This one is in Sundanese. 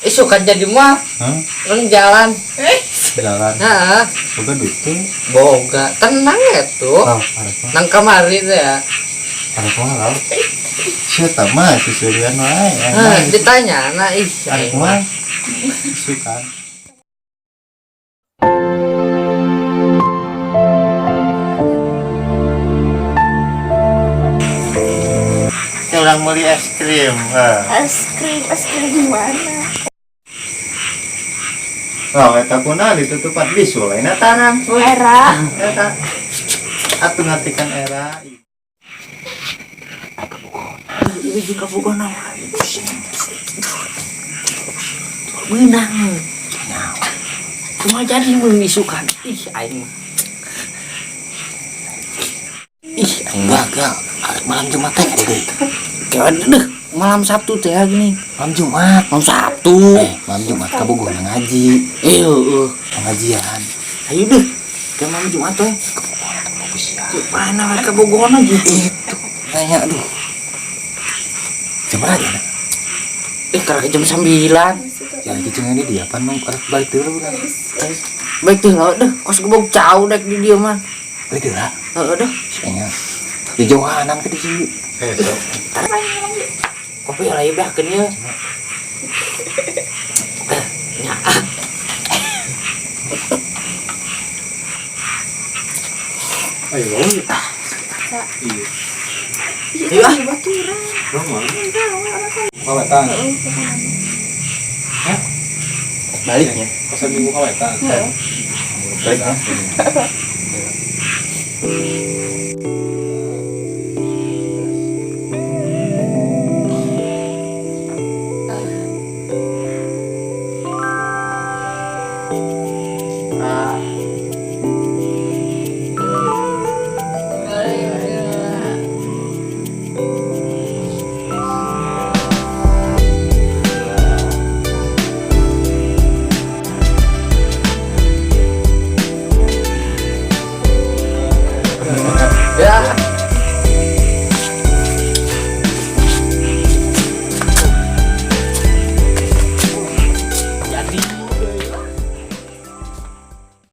Isukan jadi mah Hah? orang jalan. Jalan. Heeh. Boga duit tuh. Boga tenang ya tuh. Oh, arek mah. Nang kamari teh ya. Arek mah lah. Sia mah seserian wae. Hah, ditanya nah ih Arek aing mah. Sukan. Ya orang beli es krim. Eh. Es krim mana? Oh, eta kuna ditutupan bisul lainna tarang. Era. Eta. Atuh ngatikan era. Ieu juga boga naon. Meunang. Kumaha jadi mun isukan? Ih aing mah. Ih aing mah. Gagal. Arek malam Jumat teh kade deui. Kewan deh, malam Sabtu teh gini. Malam Jumat. Malam Sabtu. Malam Jumat kabogoh ngaji. Eh, heeh. Pengajian. Ayo deh. Ke malam Jumat teh. Kabogoh bagus ya. Mana mereka bogohna gitu. Itu nanya aduh. Jam berapa ya? Karena jam 9. Ya lagi cenah ini dia pan mau arek balik deui urang. Baik tuh lah deh, kos gebog cau dek di dia mah. Balik deui lah. Heeh deh. Kayaknya di jauhanan ke di sini. Kopi lah ieu beakeun ieu. Nya. Ayo, Iya. Iya. Baturan. Kawetan. baliknya. Pasar Minggu kawetan. Baliknya.